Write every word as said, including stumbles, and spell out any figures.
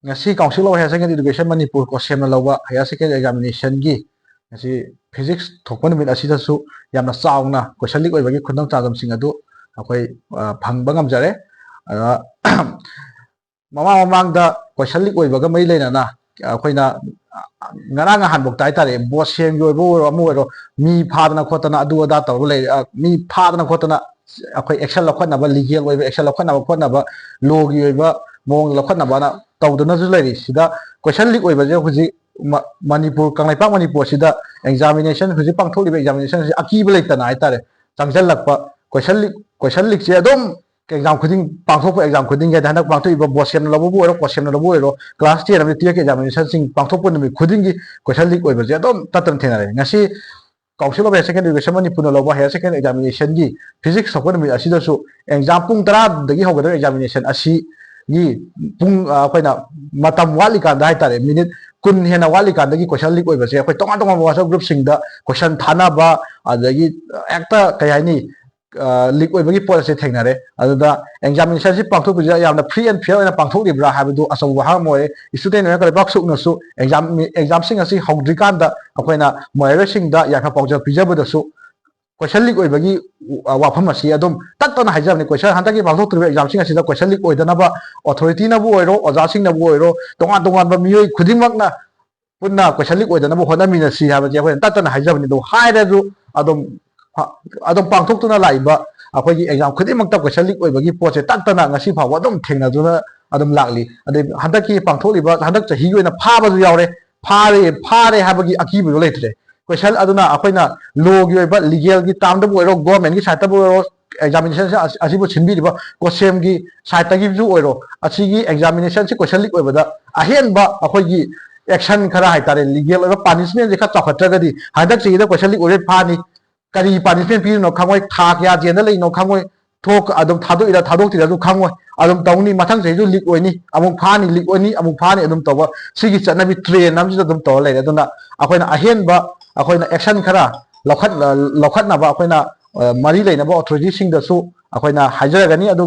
ꯉꯁꯤ Council of Higher Secondary Education Manipur, ꯀꯣꯁꯦꯝꯅ ꯂꯧꯕ Higher Secondary Examination ꯒꯤ ꯉꯁꯤ Physics ꯊꯣꯛꯄ ꯅꯨꯃꯤꯠ ꯑꯁꯤꯗꯁꯨ ꯌꯥꯝꯅ ꯆꯥꯎꯅ question leak ꯑꯣꯏꯕꯒꯤ ꯈꯨꯗꯣꯡ ꯆꯥꯗꯕꯁꯤꯡ ꯑꯗꯨ ꯑꯩꯈꯣꯏ, ꯑ, ꯐꯪꯕ ꯉꯝꯖꯔꯦ꯫ ꯑꯗ ꯃꯃꯥꯡ ꯃꯃꯥꯡꯗ question leak ꯑꯣꯏꯕꯒ ꯃꯔꯤ ꯂꯩꯅꯅ ꯑꯩꯈꯣꯏꯅ ꯉꯔꯥꯡ ꯅꯍꯥꯟꯐꯥꯎꯗ ꯍꯥꯏꯇꯥꯔꯦ, ꯕꯣꯠꯁꯦꯝꯒꯤ ꯑꯣꯏꯕ ꯑꯣꯏꯔꯣ, ꯑꯃ ꯑꯣꯏꯔꯣ, ꯃꯤ ꯐꯥꯗꯅ ꯈꯣꯠꯇꯅ ꯑꯗꯨ ꯑꯗꯥ ꯇꯧꯔꯒ ꯂꯩꯔꯦ꯫ ꯑ, ꯃꯤ ꯐꯥꯗꯅ ꯈꯣꯠꯇꯅ ꯑꯩꯈꯣꯏ action ꯂꯧꯈꯠꯅꯕ, legal ꯑꯣꯏꯕ action ꯂꯧꯈꯠꯅꯕ ꯈꯣꯠꯅꯕ, law ꯒꯤ ꯑꯣꯏꯕ ꯃꯑꯣꯡꯗ ꯂꯧꯈꯠꯅꯕꯅ ꯇꯧꯗꯨꯅꯁꯨ ꯂꯩꯔꯤ꯫ ꯁꯤꯗ question leak ꯑꯣꯏꯕꯁꯦ ꯍꯧꯖꯤꯛ ꯃ-, ꯃꯅꯤꯄꯨꯔ, ꯀꯪꯂꯩꯄꯥꯛ ꯃꯅꯤꯄꯨꯔꯁꯤꯗ examination, ꯍꯧꯖꯤꯛ ꯄꯥꯡꯊꯣꯛꯂꯤꯕ examination ꯁꯤ ꯑꯀꯤꯕ ꯂꯩꯇꯅ ꯍꯥꯏꯇꯥꯔꯦ, ꯆꯪꯁꯤꯜꯂꯛꯄ꯫ Question leak, question leak ꯁꯦ ꯑꯗꯨꯝ exam ꯈꯨꯗꯤꯡ ꯄꯥꯡꯊꯣꯛꯄ, exam ꯈꯨꯗꯤꯡꯒꯤ ꯍꯥꯏꯗꯤ ꯍꯟꯗꯛ ꯄꯥꯡꯊꯣꯛꯏꯕ ꯕꯣꯠꯁꯦꯝꯅ ꯂꯧꯕꯕꯨ ꯑꯣꯏꯔꯣ, ꯀꯣꯁꯦꯝꯅ ꯂꯧꯕ ꯑꯣꯏꯔꯣ, class ten ꯑꯃꯗꯤ twelve ꯀꯤ examination ꯁꯤꯡ ꯄꯥꯡꯊꯣꯛꯄ ꯅꯨꯃꯤꯠ ꯈꯨꯗꯤꯡꯒꯤ question leak ꯑꯣꯏꯕꯁꯦ ꯑꯗꯨꯝ ꯇꯠꯇꯅ ꯊꯦꯡꯅꯔꯦ꯫ ꯉꯁꯤ Council of Higher Secondary Education ꯃꯅꯤꯄꯨꯔꯅ ꯂꯧꯕ Higher Secondary Examination ꯒꯤ Physics ꯊꯣꯛꯄ ꯅꯨꯃꯤꯠ ꯑꯁꯤꯗꯁꯨ exam ꯄꯨꯡ ꯇꯔꯥꯗꯒꯤ ꯍꯧꯒꯗꯕ examination ꯑꯁꯤꯒꯤ ꯄꯨꯡ, ꯑ, ꯑꯩꯈꯣꯏꯅ ꯃꯇꯝ ꯋꯥꯠꯂꯤꯀꯥꯟꯗ ꯍꯥꯏꯇꯥꯔꯦ, minute ꯀꯨꯟ ꯍꯦꯟꯅ ꯋꯥꯠꯂꯤꯀꯥꯟꯗꯒꯤ question leak ꯑꯣꯏꯕꯁꯦ ꯑꯩꯈꯣꯏ ꯇꯣꯉꯥꯟ ꯇꯣꯉꯥꯟꯕ WhatsApp group ꯁꯤꯡꯗ question ꯊꯥꯅꯕ, ꯑꯗꯒꯤ ꯍꯦꯛꯇ ꯀꯩ ꯍꯥꯏꯅꯤ, ꯑ, leak ꯑꯣꯏꯕꯒꯤ ꯄꯣꯠ ꯑꯁꯤ ꯊꯦꯡꯅꯔꯦ꯫ ꯑꯗꯨꯗ examination ꯁꯤ ꯄꯥꯡꯊꯣꯛꯄꯁꯤꯗ ꯌꯥꯝꯅ free and fair ꯑꯣꯏꯅ ꯄꯥꯡꯊꯣꯛꯂꯤꯕ꯭ꯔꯥ ꯍꯥꯏꯕꯗꯨ ꯑꯆꯧꯕ ꯋꯥꯍꯪ ꯑꯃ ꯑꯣꯏꯔꯦ꯫ Student ꯌꯨꯅꯤꯌꯟ ꯀꯪꯂꯩꯄꯥꯛ ꯁꯨꯛꯅꯁꯨ exam, exam ꯁꯤꯡ ꯑꯁꯤ ꯍꯧꯗ꯭ꯔꯤꯀꯥꯟꯗ ꯑꯩꯈꯣꯏꯅ ꯃꯣꯏꯔꯥꯡꯁꯤꯡꯗ ꯌꯥꯏꯐ ꯄꯥꯎꯖꯦꯜ ꯄꯤꯖꯕꯗꯁꯨ question leak ꯑꯣꯏꯕꯒꯤ, ꯑ, ꯋꯥꯐꯝ ꯑꯁꯤ ꯑꯗꯨꯝ ꯇꯠꯇꯅ ꯍꯥꯏꯖꯕꯅꯤ꯫ Question, ꯍꯟꯗꯛꯀꯤ ꯄꯥꯡꯊꯣꯛꯇꯣꯔꯤꯕ exam ꯁꯤꯡ ꯑꯁꯤꯗ question leak ꯑꯣꯏꯗꯅꯕ authority ꯅꯕꯨ ꯑꯣꯏꯔꯣ, ꯑꯣꯖꯥꯁꯤꯡꯅꯕꯨ ꯑꯣꯏꯔꯣ, ꯇꯣꯉꯥꯟ ꯇꯣꯉꯥꯟꯕ ꯃꯤꯑꯣꯏ ꯈꯨꯗꯤꯡꯃꯛꯅ ꯄꯨꯟꯅ question leak ꯑꯣꯏꯗꯅꯕ ꯍꯣꯠꯅꯃꯤꯟꯅꯁꯤ ꯍꯥꯏꯕꯁꯦ ꯑꯩꯈꯣꯏꯅ ꯇꯠꯇꯅ ꯍꯥꯏꯖꯕꯅꯤ꯫ ꯑꯗꯨ ꯍꯥꯏꯔꯁꯨ ꯑꯗꯨꯝ, ꯑꯗꯨꯝ ꯄꯥꯡꯊꯣꯛꯇꯨꯅ ꯂꯥꯛꯏꯕ ꯑꯩꯈꯣꯏꯒꯤ exam ꯈꯨꯗꯤꯡꯃꯛꯇ question leak ꯑꯣꯏꯕꯒꯤ ꯄꯣꯠꯁꯦ ꯇꯠꯇꯅ ꯉꯁꯤ ꯐꯥꯎꯕ ꯑꯗꯨꯝ ꯊꯦꯡꯅꯗꯨꯅ ꯑꯗꯨꯝ ꯂꯥꯛꯂꯤ꯫ ꯑꯗꯩ ꯍꯟꯗꯛꯀꯤ ꯄꯥꯡꯊꯣꯛꯂꯤꯕ, ꯍꯟꯗꯛ ꯆꯍꯤꯒꯤ ꯑꯣꯏꯅ ꯐꯥꯕꯁꯨ ꯌꯥꯎꯔꯦ꯫ ꯐꯥꯔꯦ, ꯐꯥꯔꯦ ꯍꯥꯏꯕꯒꯤ ꯑꯀꯤꯕꯗꯣ ꯂꯩꯇ꯭ꯔꯦ꯫ Question ꯑꯗꯨꯅ ꯑꯩꯈꯣꯏꯅ law ꯒꯤ ꯑꯣꯏꯕ, legal ꯒꯤ term ꯗꯕꯨ ꯑꯣꯏꯔꯣ, government ꯀꯤ side ꯇꯕꯨ ꯑꯣꯏꯔꯣ, examination ꯑꯁꯤ-, ꯑꯁꯤꯕꯨ ꯁꯤꯟꯕꯤꯔꯤꯕ ꯀꯣꯁꯦꯝꯒꯤ side ꯇꯒꯤꯁꯨ ꯑꯣꯏꯔꯣ, ꯑꯁꯤꯒꯤ examination ꯁꯤ question leak ꯑꯣꯏꯕꯗ ꯑꯍꯦꯟꯕ ꯑꯩꯈꯣꯏꯒꯤ action ꯈꯔ ꯍꯥꯏꯇꯥꯔꯦ, legal ꯑꯣꯏꯕ punishment ꯁꯦ ꯈꯔ ꯆꯥꯎꯈꯠꯇ꯭ꯔꯒꯗꯤ, ꯍꯟꯗꯛ ꯆꯍꯤꯗ question leak ꯑꯣꯏꯔꯦ ꯐꯥꯅꯤ, ꯀꯔꯤ punishment ꯄꯤꯔꯤꯅꯣ ꯈꯪꯉꯣꯏ, ꯊꯥ ꯀꯌꯥ jail ꯗ ꯂꯩꯅꯣ ꯈꯪꯉꯣꯏ, ꯊꯣꯛ-, ꯑꯗꯨꯝ ꯊꯥꯗꯣꯛꯏꯔꯥ ꯊꯥꯗꯣꯛꯇ꯭ꯔꯤꯔꯥꯁꯨ ꯈꯪꯉꯣꯏ, ꯑꯗꯨꯝ ꯇꯧꯅꯤ, ꯃꯊꯪ ꯆꯍꯤꯁꯨ leak ꯑꯣꯏꯅꯤ, ꯑꯃꯨꯛ ꯐꯥꯅꯤ, leak ꯑꯣꯏꯅꯤ, ꯑꯃꯨꯛ ꯐꯥꯅꯤ, ꯑꯗꯨꯝ ꯇꯧꯕ, ꯁꯤꯒꯤ ꯆꯠꯅꯕꯤ trend ꯑꯃꯁꯤꯗ ꯑꯗꯨꯝ ꯇꯧꯔ ꯂꯩꯔꯦ꯫ ꯑꯗꯨꯅ ꯑꯩꯈꯣꯏꯅ ꯑꯍꯦꯟꯕ, ꯑꯩꯈꯣꯏꯅ action ꯈꯔ ꯂꯧꯈꯠ-, ꯂꯧꯈꯠꯅꯕ ꯑꯩꯈꯣꯏꯅ, ꯑ, ꯃꯔꯤ ꯂꯩꯅꯕ authority ꯁꯤꯡꯗꯁꯨ ꯑꯩꯈꯣꯏꯅ ꯍꯥꯏꯖꯔꯒꯅꯤ꯫ ꯑꯗꯨ